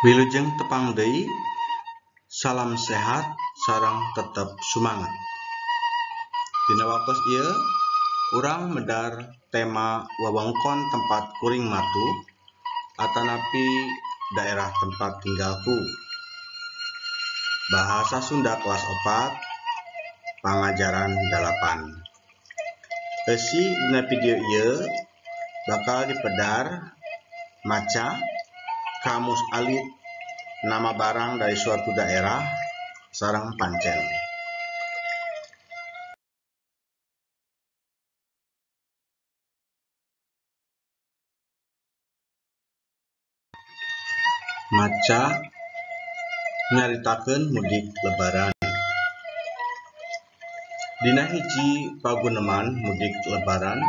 Wilujeng tepang deui, salam sehat sareng tetep sumanget. Dina waktos ieu urang medar tema wewengkon tempat kuring matuh atanapi daerah tempat tinggalku. Bahasa Sunda kelas 4, pangajaran 8. Eusi dina video ieu bakal dipedar maca kamus alit nama barang dari suatu daerah sareng pancen. Maca nyaritakeun mudik lebaran. Dina hiji paguneman mudik lebaran,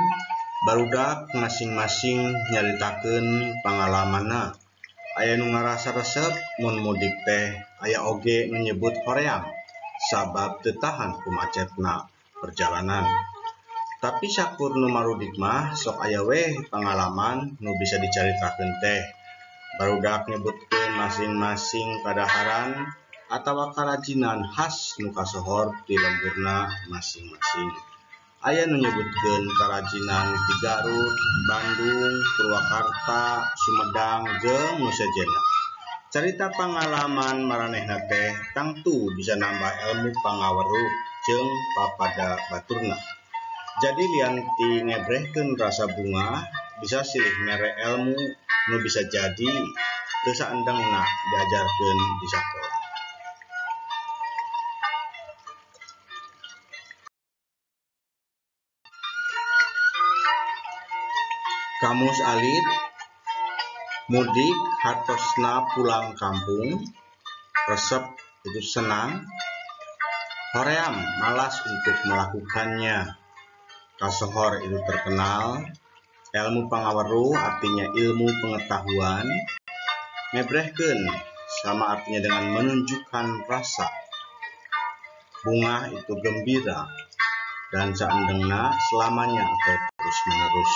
barudak masing-masing nyaritakeun pangalamanna. Aya nu ngarasa resep mun mudik teh, aya oge nu nyebut hoream sabab teu tahan ku macetna perjalanan. Tapi sakur nu marudik mah sok aya weh pangalaman nu bisa dicaritakeun teh. Barudak nyebutkeun masing-masing kadaharan atawa karajinan khas nu kasohor ti lemburna masing-masing. Aya nu nyebutkeun karajinan ti Garut, Bandung, Purwakarta, Sumedang jeung nu sejenna. Carita pangalaman maranehna teh tangtu bisa nambah ilmu pangaweruh jeung papada baturna. Jadi lian ti ngebrehkeun rasa bungah, bisa silih mere ilmu nu bisa jadi teu saendengna diajarkeun di sakola. Kamus alit mudik hartosna pulang kampung, resep itu senang, hoream malas untuk melakukannya, kasohor itu terkenal, ilmu pangaweruh artinya ilmu pengetahuan, ngebrehkeun sama artinya dengan menunjukkan rasa, bungah itu gembira, dan saendengna selamanya atau terus-menerus.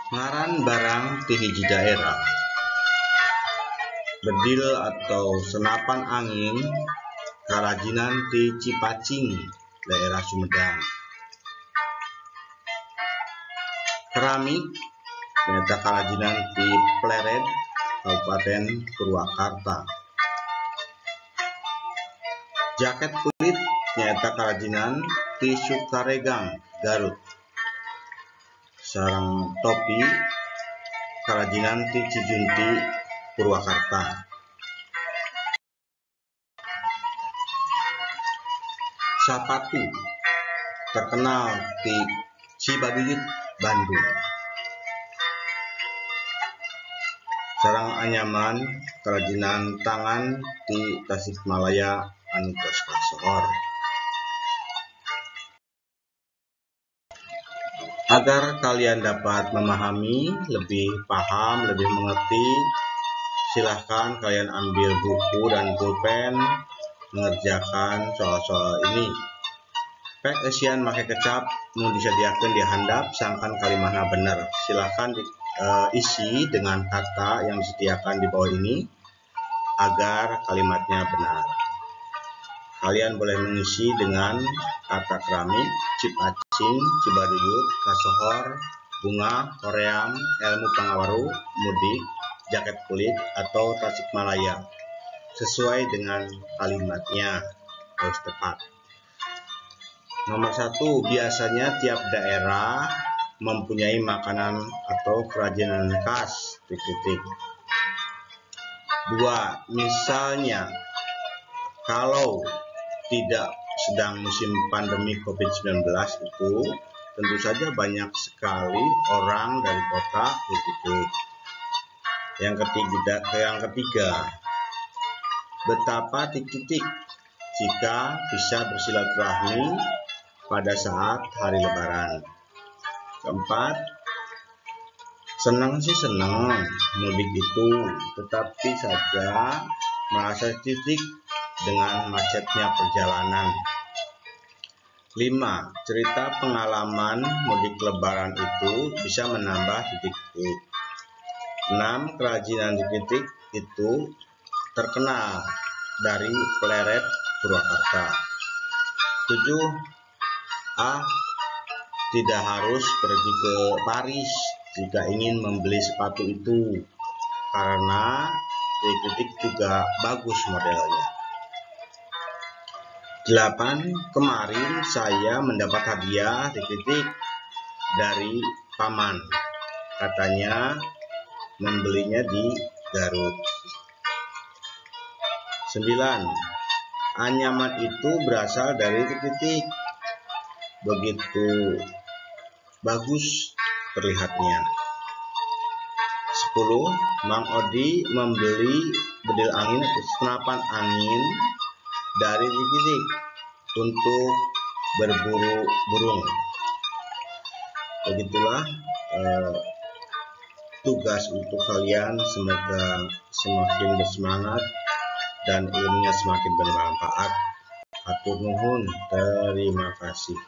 Ngaran barang ti hiji daerah. Bedil atau senapan angin karajinan ti Cipacing, daerah Sumedang. Keramik nyaeta karajinan ti Plered, Kabupaten Purwakarta. Jaket kulit nyaeta karajinan ti Sukaregang, Garut. Sareng topi karajinan ti Cijunti, Purwakarta. Sapatu terkenal di Cibaduyut, Bandung. Sarang anyaman kerajinan tangan di Tasikmalaya anu tos kasohor. Agar kalian dapat memahami, lebih paham, lebih mengerti, silahkan kalian ambil buku dan pulpen mengerjakan soal-soal ini. Pek eusian make kecap nu disadiakeun di handap sangkan kalimahna bener. Silahkan diisi dengan kata yang disediakan di bawah ini agar kalimatnya benar. Kalian boleh mengisi dengan kata keramik, Cipacing, Cibaduyut, kasohor, bunga, hoream, ilmu pangaweruh, mudik, jaket kulit, atau Tasikmalaya. Sesuai dengan kalimatnya, harus tepat. Nomor 1, biasanya tiap daerah mempunyai makanan atau kerajinan khas, titik-titik. 2, misalnya, kalau tidak sedang musim pandemi COVID-19 itu, tentu saja banyak sekali orang dari kota, titik-titik. Yang ketiga, betapa titik-titik jika bisa bersilaturahmi pada saat hari lebaran. Keempat, senang sih senang mudik itu, tetapi saja merasa titik dengan macetnya perjalanan. 5. Cerita pengalaman mudik lebaran itu bisa menambah titik-titik. 6. Kerajinan titik-titik itu terkenal dari Pleret, Purwakarta. 7. A. Tidak harus pergi ke Paris jika ingin membeli sepatu itu, karena titik-titik juga bagus modelnya. 8. Kemarin saya mendapat hadiah titik-titik dari paman. Katanya membelinya di Garut. 9. Anyaman itu berasal dari titik-titik. Begitu bagus terlihatnya. 10. Mang Odi membeli bedil angin atau senapan angin dari titik-titik untuk berburu burung. Begitulah tugas untuk kalian. Semoga semakin bersemangat dan ilmunya semakin bermanfaat. Hatur nuhun, terima kasih.